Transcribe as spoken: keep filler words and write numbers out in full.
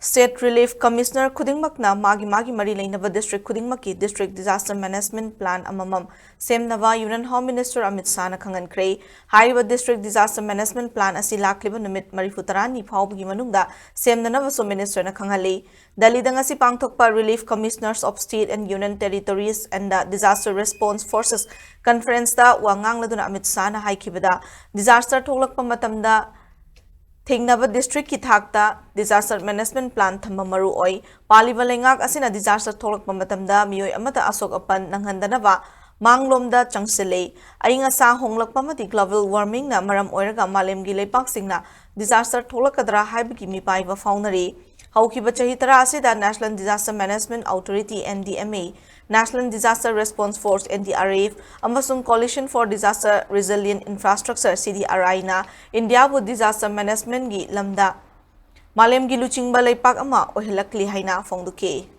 State Relief Commissioner ꯈꯨꯗꯤꯡꯃꯛꯅ ꯃꯥꯒꯤ ꯃꯥꯒꯤ ꯃꯔꯤ ꯂꯩꯅꯕ district ꯈꯨꯗꯤꯡꯃꯛꯀꯤ District Disaster Management Plan ꯑꯃꯃꯝ ꯁꯦꯝꯅꯕ Union Home Minister ꯑꯃꯤꯠ ꯁꯥꯍꯅ ꯈꯪꯍꯟꯈ꯭ꯔꯦ꯫ ꯍꯥꯏꯔꯤꯕ District Disaster Management Plan ꯑꯁꯤ ꯂꯥꯛꯂꯤꯕ ꯅꯨꯃꯤꯠ ꯃꯔꯤꯐꯨ ꯇꯔꯥꯅꯤ ꯐꯥꯎꯕꯒꯤ ꯃꯅꯨꯡꯗ ꯁꯦꯝꯅꯅꯕꯁꯨ ministerꯅ ꯈꯪꯍꯜꯂꯤ꯫ ꯗꯦꯜꯂꯤꯗ ꯉꯁꯤ ꯄꯥꯡꯊꯣꯛꯄ Relief Commissioners of State and Union Territories and the Disaster Response Forces Conferenceꯇ ꯋꯥ ꯉꯥꯡꯂꯗꯨꯅ ꯑꯃꯤꯠ ꯁꯥꯍꯅ ꯍꯥꯏꯈꯤꯕꯗ, disaster ꯊꯣꯛꯂꯛꯄ ꯃꯇꯝꯗ ꯊꯦꯡꯅꯕ districtꯀꯤ ꯊꯥꯛꯇ disaster management plan ꯊꯝꯕ ꯃꯔꯨ ꯑꯣꯏ꯫ ꯄꯥꯜꯂꯤꯕ ꯂꯩꯉꯥꯛ ꯑꯁꯤꯅ disaster ꯊꯣꯛꯂꯛꯄ ꯃꯇꯝꯗ ꯃꯤꯑꯣꯏ ꯑꯃꯠꯇ ꯑꯁꯣꯛ ꯑꯄꯟ ꯅꯪꯍꯟꯗꯅꯕ ꯃꯥꯡꯂꯣꯝꯗ ꯆꯪꯁꯤꯜꯂꯤ꯫ ꯑꯏꯪ ꯑꯁꯥ ꯍꯣꯡꯂꯛꯄ ꯑꯃꯗꯤ global warmingꯅ ꯃꯔꯝ ꯑꯣꯏꯔꯒ ꯃꯥꯂꯦꯝꯒꯤ ꯂꯩꯄꯥꯛꯁꯤꯡꯅ disaster ꯊꯣꯛꯂꯛꯀꯗ꯭ꯔꯥ ꯍꯥꯏꯕꯒꯤ ꯃꯤꯄꯥꯏꯕ ꯐꯥꯎꯅꯔꯤ꯫ ꯍꯧꯈꯤꯕ ꯆꯍꯤ ꯇꯔꯥ ꯑꯁꯤꯗ National Disaster Management Authority, NDMA, National Disaster Response Force, NDRF, ꯑꯃꯁꯨꯡ Coalition for Disaster Resilient Infrastructure, CDRIꯅ ꯏꯟꯗꯤꯌꯥꯕꯨ disaster managementꯀꯤ ꯂꯝꯗ ꯃꯥꯂꯦꯝꯒꯤ ꯂꯨꯆꯤꯡꯕ ꯂꯩꯄꯥꯛ ꯑꯃ ꯑꯣꯏꯍꯜꯂꯛꯂꯤ ꯍꯥꯏꯅ ꯐꯣꯡꯗꯣꯛꯈꯤ꯫